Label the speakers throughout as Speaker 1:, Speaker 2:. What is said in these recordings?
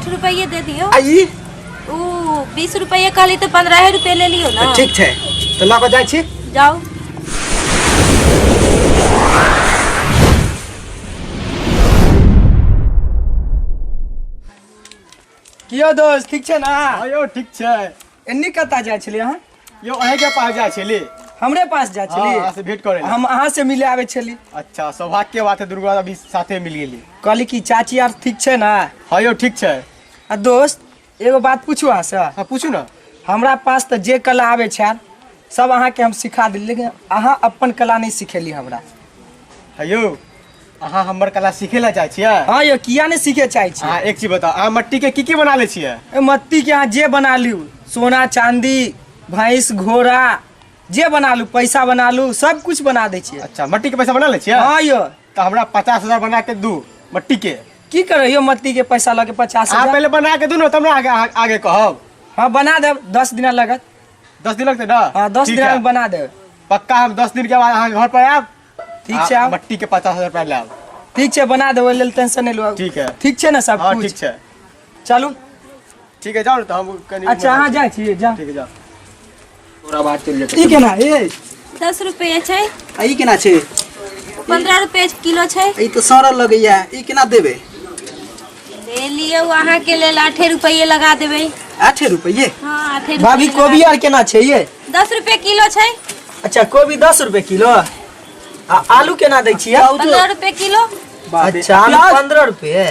Speaker 1: 8 रुपये दे दियो।
Speaker 2: आ ई?
Speaker 1: ऊ 20 रुपये कहली तऽ 15 रुपये ले लियो ना।
Speaker 2: ठीक छै, तऽ लऽ कऽ जाइ छी।
Speaker 1: जाउ।
Speaker 3: कियो दोस्त, ठीक छै ना?
Speaker 4: हाँ यौ, ठीक छै।
Speaker 3: एन्नी कतऽ जाइ छलियै अहाँ?
Speaker 4: यौ, अहीँके पास जाइ छली।
Speaker 3: हमरे पास जाइ छली?
Speaker 4: हाँ, अहाँ से भेंट करे ला।
Speaker 3: हम अहाँ से मिले आबै छली।
Speaker 4: अच्छा, सौभाग्य के बात है, दुर्गा अभी साथे मिल गेली।
Speaker 3: कहली कि चाची आर ठीक छै ना?
Speaker 4: हाँ यौ, ठीक छै।
Speaker 3: आ दोस्त, एगो बात पूछू अहाँ से?
Speaker 4: हाँ, पूछू ना।
Speaker 3: हमरा पास तऽ जे कला आबै छै सब अहाँके हम सिखा देली, लेकिन अहाँ अपन कला नहि सिखेली हमरा।
Speaker 4: हाँ यौ, अहाँ हमर कला सीखे ला चाहै छियै?
Speaker 3: हाँ यौ, किया नहि सीखे चाहै छियै?
Speaker 4: अहाँ एक चीज बताउ, अहाँ मट्टी के की की बना लै छियै?
Speaker 3: ए, मट्टी के अहाँ जे बना लिउ, सोना चांदी, भैंस घोड़ा, जे बना लू, पैसा बना लू, सब कुछ बना दै छियै।
Speaker 4: अच्छा, मट्टी के पैसा बना लै छियै?
Speaker 3: हाँ यौ।
Speaker 4: तऽ हमरा 50,000 बना के दू मट्टी के।
Speaker 3: की करै यौ मट्टी के पैसा लऽ के 50
Speaker 4: अहाँ
Speaker 3: हजार?
Speaker 4: पहिले बना के दू ने, तब ने आगे, आगे कहब।
Speaker 3: हाँ, बना देब, 10 दिना लगत।
Speaker 4: 10 दिन लगतै ना?
Speaker 3: हाँ, 10
Speaker 4: ठीक
Speaker 3: दिना
Speaker 4: है।
Speaker 3: में बना देब।
Speaker 4: पक्का हम 10 दिन के बाद अहाँके घर पर आयब।
Speaker 3: ठीक छै, आउ।
Speaker 4: मट्टी के 50,000 रुपया लायब।
Speaker 3: ठीक छै, बना देब, ओहि लेल टेंशन नहि लू।
Speaker 4: ठीक है।
Speaker 3: ठीक छै ने सब
Speaker 4: हाँ,
Speaker 3: कुछ?
Speaker 4: ठीक छै।
Speaker 3: चलू।
Speaker 4: ठीक है, जाउ ने तऽ हम कनि।
Speaker 3: अच्छा, अहाँ जाइ छी, जाउ।
Speaker 4: ठीक है, जाउ।
Speaker 2: तोरा बात चलि जेतै।
Speaker 3: ई केना ए?
Speaker 1: 10 रुपये छै।
Speaker 2: आ ई केना छै?
Speaker 1: 15 रुपये किलो छै।
Speaker 2: ई तऽ सड़ल लगैया, ई केना देबै?
Speaker 1: ले लियौ, अहाँके लेल 8 रुपये लगा देबै।
Speaker 2: 8 रुपये?
Speaker 1: हाँ, 8 रुपये।
Speaker 3: भाभी, कोबी आर केना छै ये?
Speaker 1: 10 रुपये किलो छै।
Speaker 3: अच्छा, कोबी 10 रुपये किलो। आ आलू केना दै छियै?
Speaker 1: 15 रुपये किलो।
Speaker 3: अच्छा, आलू 15 रुपये।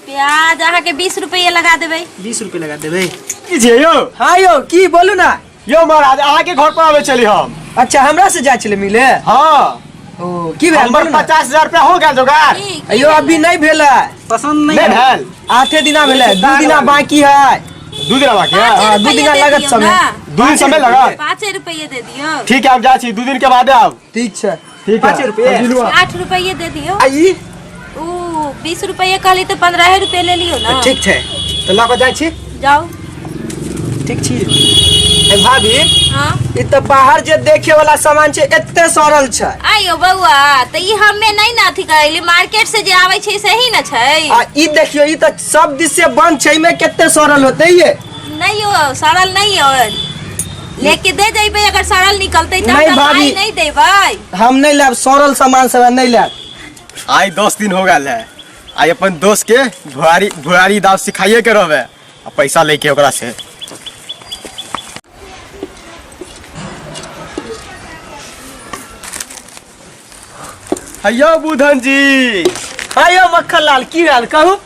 Speaker 1: प्याज अहाँके 20 रुपये लगा देबै।
Speaker 2: 20 रुपये लगा देबै।
Speaker 4: की छियै यौ?
Speaker 3: हाँ यौ, की बोलू ना।
Speaker 4: यौ महाराज, अहाँके घर पर आबै छली हम।
Speaker 3: अच्छा, हमरा से जाइ छलै मिले?
Speaker 4: हाँ।
Speaker 3: ओ, की भेल?
Speaker 4: हमर
Speaker 3: बोलू ना।
Speaker 4: 50,000 रुपया हो गेल जोगार।
Speaker 1: की
Speaker 3: यौ, अभी नहीं भेल है।
Speaker 2: पसंद नहीं
Speaker 4: नहीं
Speaker 2: है।
Speaker 4: भेल।
Speaker 3: 8 दिना भेल है, 2 दिना बाकी है।
Speaker 4: 2 दिना बाकी है?
Speaker 1: पाँचे
Speaker 3: हाँ, 2
Speaker 1: रुपये
Speaker 3: दिना
Speaker 1: दे
Speaker 3: लागत
Speaker 1: दियौ
Speaker 3: समय।
Speaker 1: ना।
Speaker 4: 2 दिन समय लागत?
Speaker 1: 5 रुपये दे दियौ।
Speaker 4: ठीक है, हम जाइ छी, 2 दिन के बाद आब।
Speaker 3: ठीक छै।
Speaker 4: ठीक है।
Speaker 2: 5 रुपये?
Speaker 1: 8 रुपये दे दियौ।
Speaker 2: आ ई?
Speaker 1: ऊ 20 रुपये कहली तऽ 15 रुपये ले लियौ ना।
Speaker 2: ठीक छै, तऽ लऽ कऽ जाइ छी।
Speaker 1: जाउ।
Speaker 2: ठीक छी। ए भाभी,
Speaker 1: हाँ?
Speaker 3: ई तऽ बाहर जे देखे वाला सामान छै एते सड़ल छै।
Speaker 1: आइयो बौआ, तऽ ई हमे नहीं ना अथी करैली, मार्केट से जे आबै छै सही न छै।
Speaker 3: आ ई देखियो, ई तऽ सब दिस से बंद छै, एमे कते सड़ल होते ये?
Speaker 1: नहीं हो, सड़ल नहीं हो, लेके दे जइबै, अगर सड़ल निकलतै तऽ
Speaker 3: नहीं
Speaker 1: हमरा
Speaker 3: भाभी।
Speaker 1: पाइ नहीं देबै।
Speaker 3: हम नहीं लेब सड़ल सामान सब, नहीं लेब।
Speaker 4: आइ 10 दिन हो गेल है, आइ अपन दोस्त के भुआरी भुआरी दाव सिखाइए के रहबे आ पैसा लेके ओकरा से। हैयो बुधन जी।
Speaker 3: हैयो मक्खन लाल, की भेल कहू?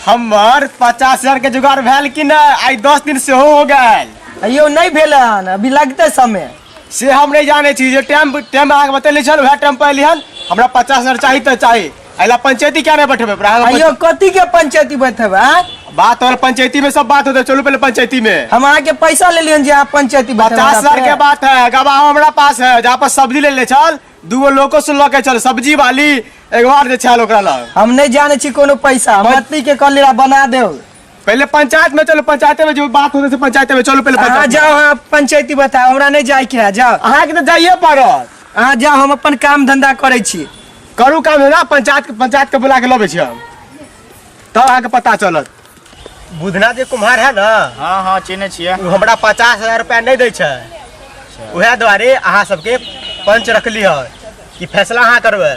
Speaker 4: हमर 50,000 के जुगाड़ भेल कि नहि? आइ 10 दिन सेहो हो गेल।
Speaker 3: अयो नहीं भेल हन, अभी लगते समय।
Speaker 4: से हम नहीं जाने छी, जे टाइम टाइम अहाँके बतेले छल वएह टाइम पर एलिहन। हमरा 50,000 चाही तऽ चाही। अइला पंचायती क्या नहीं बैठेबै पर अहाँके?
Speaker 3: अयो कथी के पंचायती बैठेबै आँय?
Speaker 4: बात और पंचायती में सब बात होते, चलू पहले पंचायती में।
Speaker 3: हम अहाँके पैसा लेलियन जे अहाँ पंचायती बैठेबै
Speaker 4: 50,000
Speaker 3: हमरा
Speaker 4: के
Speaker 3: पे?
Speaker 4: बात है, गवाह हमरा पास है, जहाँ पर सब्जी ले ले छल, दूगो लोको से लऽ के चल, सब्जी वाली एक बार जे छल ओकरा लग।
Speaker 3: हम नहीं जाने छी कोनो पैसा, मट्टी के कहली रहा बना देब।
Speaker 4: पहले पंचायत में चलो, पंचायत में जो बात होते से पंचायत में चलो पहले।
Speaker 3: अहाँ
Speaker 4: पंचायत में।
Speaker 3: जाओ, अहाँ पंचायती बताओ, हमरा नहीं जाए के है, जाओ।
Speaker 4: अहाँके तऽ जाइए पड़त।
Speaker 3: अहाँ जाओ, हम अपन काम धंधा करै छी।
Speaker 4: करू काम धंधा, पंचायत पंचायत के बुला के लबै छी हम, तब अहाँके पता चलत। बुधना जे कुम्हार है ना?
Speaker 5: हाँ हाँ, चिन्है छियै।
Speaker 4: ओ हमरा 50,000 रुपया नहीं दै छै, उएह दुआरे अहाँ सबके पंच रखली है कि फैसला अहाँ करबै।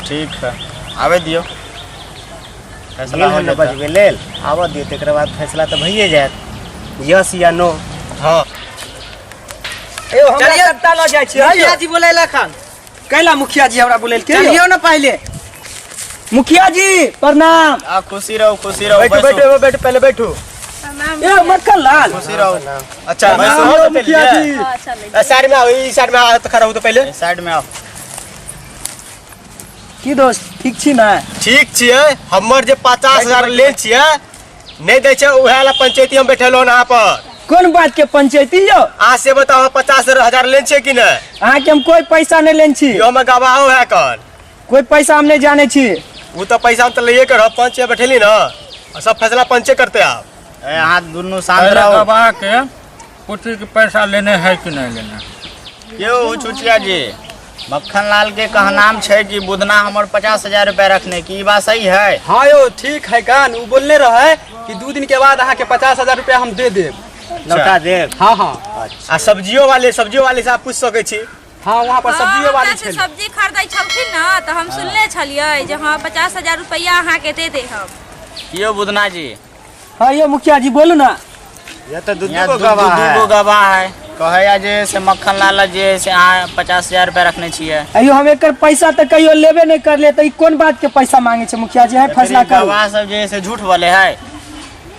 Speaker 5: ठीक है, आबै दियौ, फैसला
Speaker 6: गेल
Speaker 5: हो
Speaker 6: हन ने
Speaker 5: जेतै।
Speaker 6: बजबै लेल, आबऽ दियौ, तकर बाद फैसला तऽ भइए जायत, यस या नो।
Speaker 4: हाँ।
Speaker 3: एयो हमरा
Speaker 2: चलिए।
Speaker 3: कत्ता लऽ जाइ छियै?
Speaker 2: मुखिया जी बोलेला खान।
Speaker 3: कैला मुखिया जी हमरा बोलेलकै?
Speaker 2: चलियौ ने पहिले।
Speaker 3: मुखिया जी प्रणाम।
Speaker 5: आ खुशी रहो, खुशी रहो।
Speaker 4: बैठू।
Speaker 5: बैसू।
Speaker 4: बैठू बैठू, पहले बैठू।
Speaker 3: ए मक्खन लाल,
Speaker 5: खुशी रहो।
Speaker 4: अच्छा,
Speaker 5: बैसू।
Speaker 4: हाँ, मुखिया जी।
Speaker 1: हाँ, चलै।
Speaker 4: साइड में आओ, ई साइड में आओ, तो खड़ा हो तो पहले।
Speaker 5: साइड में आओ।
Speaker 3: की दोस्त, ठीक छी ना?
Speaker 4: ठीक छियै। हमर जे 50,000 ले छियै नहीं दै छै, उएह ला पंचायती हम बैठल हन अहाँ पर।
Speaker 3: कोन बात के पंचायती यौ?
Speaker 4: अहाँ से बताओ, 50,000 लेन छियै कि नहि?
Speaker 3: अहाँके हम कोई पैसा नहीं लेन छी।
Speaker 4: यो हम गवाहो है कल।
Speaker 3: कोई पैसा हम नहीं जाने छी।
Speaker 4: ओ तऽ पैसा हम तऽ लैए के रहब, पंच बैठेली ना, आ सब फैसला पंचे करते आप।
Speaker 5: ए, अहाँ दुनू शांत
Speaker 7: पहले
Speaker 5: रहो।
Speaker 7: गवाह के पुत्री के पैसा लेने है कि नहीं लेने?
Speaker 5: यौ चुचिया जी, मक्खन लाल के कहनाम छै कि बुधना हमर 50,000 रुपया रखने की, ई बात सही है?
Speaker 2: हाँ यो ठीक है, कान उ बोलने रहे कि कि 2 दिन के बाद अहाँके 50,000 रुपया हम दे देब।
Speaker 6: लौटा देब?
Speaker 2: हाँ हाँ।
Speaker 4: आ सब्जियो वाले से आप पूछ सकै छी।
Speaker 2: हाँ, वहाँ पर सब्जियो
Speaker 1: हाँ,
Speaker 2: वाली
Speaker 1: हमरा से
Speaker 2: छलै।
Speaker 1: सब्जी खरीदै छलखिन ने तऽ हम सुनले छलियै जे हाँ 50,000 रुपैआ अहाँके दे दे हम।
Speaker 5: यौ बुधना जी।
Speaker 3: हाँ यो मुखिया जी बोलू ना।
Speaker 6: ये तो दू
Speaker 5: यहाँ
Speaker 6: दू गो
Speaker 5: दू
Speaker 6: गवाह
Speaker 5: दू गो
Speaker 6: है।
Speaker 5: गवाह है, कहैया जे से मक्खन लाल जे से अहाँ 50,000 रुपया रखने छियै।
Speaker 3: अयो हम एकर पैसा तऽ कहियो लेबे नहि करलियै, तऽ ई कोन बात के पैसा मांगे छै मुखिया जी? है
Speaker 5: तऽ
Speaker 3: फैसला
Speaker 5: फिर
Speaker 3: करू।
Speaker 5: गवाह सब जे से झूठ बोले है।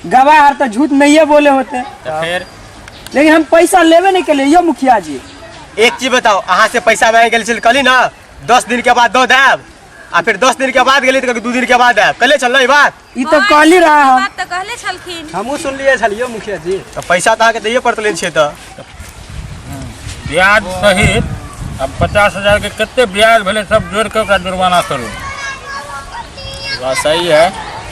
Speaker 3: गवाह आर तऽ झूठ नहिये बोले होते।
Speaker 5: तऽ फिर
Speaker 3: लेकिन हम पैसा लेबे नहीं केलियै यो मुखिया जी।
Speaker 4: एक चीज बताओ, अहाँ से पैसा मांगे गेल छल कहली ना 10 दिन के बाद दऽ देब, आ फिर 10 दिन के बाद गेली तऽ 2 दिन के बाद आयब, कहले छल ई बात?
Speaker 3: ई तऽ कहली रहा हम।
Speaker 1: बात तऽ कहले छलखिन।
Speaker 2: हमहूँ सुनलियै छलियै मुखिया जी।
Speaker 4: तऽ पैसा तऽ अहाँके दैये पड़तै छियै तऽ।
Speaker 7: ब्याज सहित अब 50,000 के कते ब्याज भेलै सब जोड़ के ओकरा जुर्माना करू।
Speaker 5: बात सही है।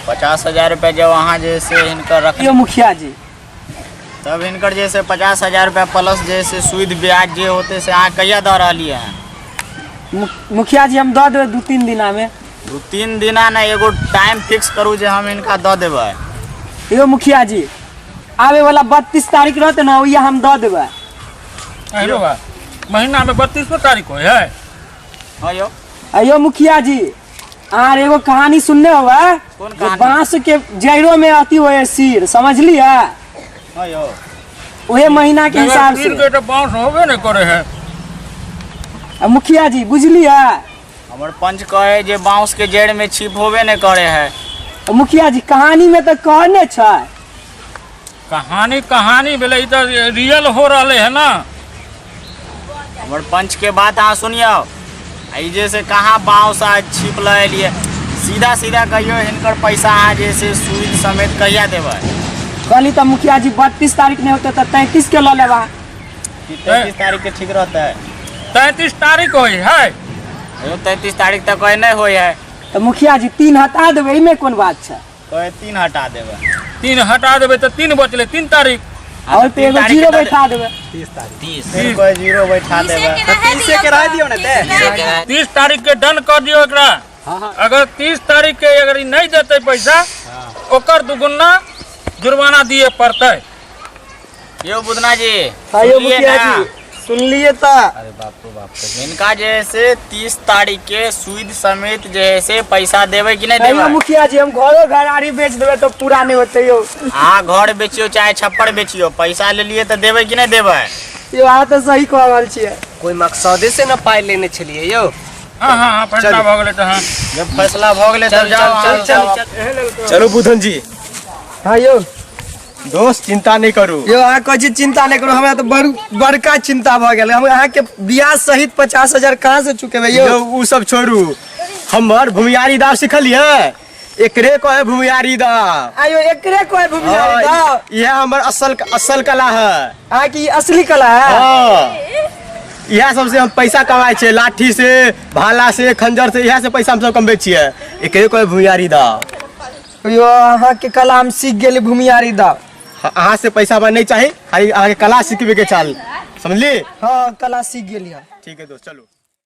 Speaker 5: 50,000 रुपया जब अहाँ जे से हिनकर रखने
Speaker 3: यो मुखिया जी
Speaker 5: तब हिनकर जे से 50,000 रुपया प्लस जे से सूद ब्याज जे होते से अहाँ कहिया दऽ रहलियै हन?
Speaker 3: मुखिया जी हम दऽ देबै 2-3 दिना में।
Speaker 5: 2-3 दिना ने, एगो टाइम फिक्स करू जे हम हिनका दऽ देबै।
Speaker 3: यो मुखिया जी आबे वाला 32 तारीख रहते ना, ओहिया हम दऽ देबै।
Speaker 7: अरे बा, महीना में 32 तारीख होइ है।
Speaker 5: हाँ यौ।
Speaker 3: अयो मुखिया जी आर एगो कहानी सुनने होबै?
Speaker 5: कोन
Speaker 3: जे
Speaker 5: कहानी?
Speaker 3: बांस के जड़ो में अथी होए सिर, समझलियै?
Speaker 5: हाँ यौ।
Speaker 3: ओहे महीना के हिसाब
Speaker 7: सिर
Speaker 3: से।
Speaker 7: के तऽ बांस होबे नहि करे है।
Speaker 3: आ मुखिया जी बुझलियै?
Speaker 5: हमर पंच कहे जे बांस के जड़ में छिप होबे नहि करे है।
Speaker 3: मुखिया जी कहानी में तऽ कहने छै।
Speaker 7: कहानी कहानी भेलै, ई तऽ रियल हो रहलै है ना।
Speaker 5: हमर पंच के बात अहाँ सुनियौ। आ ई जे से कहाँ बाँस आ छिप लऽ एलियै, सीधा सीधा कहियौ हिनकर पैसा अहाँ जे से सूद समेत कहिया देबै?
Speaker 3: कहली तऽ मुखिया जी 32 तारीख नहीं होते तऽ 33 के लऽ लेबा।
Speaker 5: 33 तारीख के ठीक रहतै?
Speaker 7: 33 तारीख होइ है।
Speaker 5: यौ 33 तारीख तक कहे नहि होइ है।
Speaker 3: तऽ मुखिया जी 3 हटा देबै, एहिमे कोन बात छै?
Speaker 5: कहे 3 हटा देबै।
Speaker 7: 3 हटा देबै तऽ 3 बचलै, 3 तारीख।
Speaker 3: और पे एगो 0 बैठा देबै।
Speaker 5: 30 फिर कोई 0 बैठा देबै।
Speaker 2: 30 के रह दियौ ने ते।
Speaker 7: 30 तारीख के डन कर दियौ एकरा। अगर 30 तारीख के अगर ई नहीं देतै पैसा, ओकर दुगुना जुर्माना दिए पड़तै।
Speaker 5: यौ बुधना जी।
Speaker 3: हाँ यौ
Speaker 5: सुनलियै
Speaker 3: मुखिया
Speaker 5: ना?
Speaker 3: जी सुनलियै तऽ।
Speaker 5: अरे बाप रे बाप रे। हिनका जे है से 30 तारीख के सूद समेत जे है से पैसा देबै कि नहि
Speaker 3: अयो
Speaker 5: देबै?
Speaker 3: मुखिया जी हम घरो घरारी बेच देबै तऽ पूरा नहीं होतै यौ।
Speaker 5: अहाँ घर बेचियौ चाहे छप्पर बेचियौ, पैसा लेलियै तऽ देबै कि नहि देबै?
Speaker 3: यौ अहाँ तऽ सही कह रहल छियै।
Speaker 6: कोई मकसदे से न पाइ लेने छलियै यौ।
Speaker 7: हाँ हाँ हाँ, फैसला भऽ गेलै तऽ। हाँ
Speaker 5: जब फैसला भऽ गेलै तब जाउ।
Speaker 6: चल चल चल।
Speaker 4: चलू बुधन जी।
Speaker 3: हाँ यौ।
Speaker 4: दोस्त चिंता नहीं करू।
Speaker 3: यौ अहाँ कहै छी चिंता नहीं करू, हमरा तऽ बड़का चिंता भऽ गेल। हम अहाँके ब्याज सहित 50,000 कहाँ से चुकेबै यौ?
Speaker 4: यौ उ सब छोड़ू, हमर भूमियारी दाव सिखलियै, एकरे कहे भूमियारी दाव।
Speaker 3: आयो एकरे कहे भूमियारी दाव?
Speaker 4: इएह हमर असल कला है।
Speaker 3: अहाँके ई असली कला है?
Speaker 4: हाँ, इएह सबसे हम पैसा कमाइ छियै, लाठी से, भाला से, खंजर से, इएह से पैसा हम सब कमबै छियै। एकरे कहे भूमियारी दाव।
Speaker 3: यौ अहाँके कला हम सीख गेली भूमियारी दाव।
Speaker 4: अहाँ से पैसा हमरा नहीं चाही, खाली अहाँके कला सिखबे के चाल, समझली?
Speaker 3: हाँ कला सीख गेली हम।
Speaker 4: ठीक है दोस्त चलू।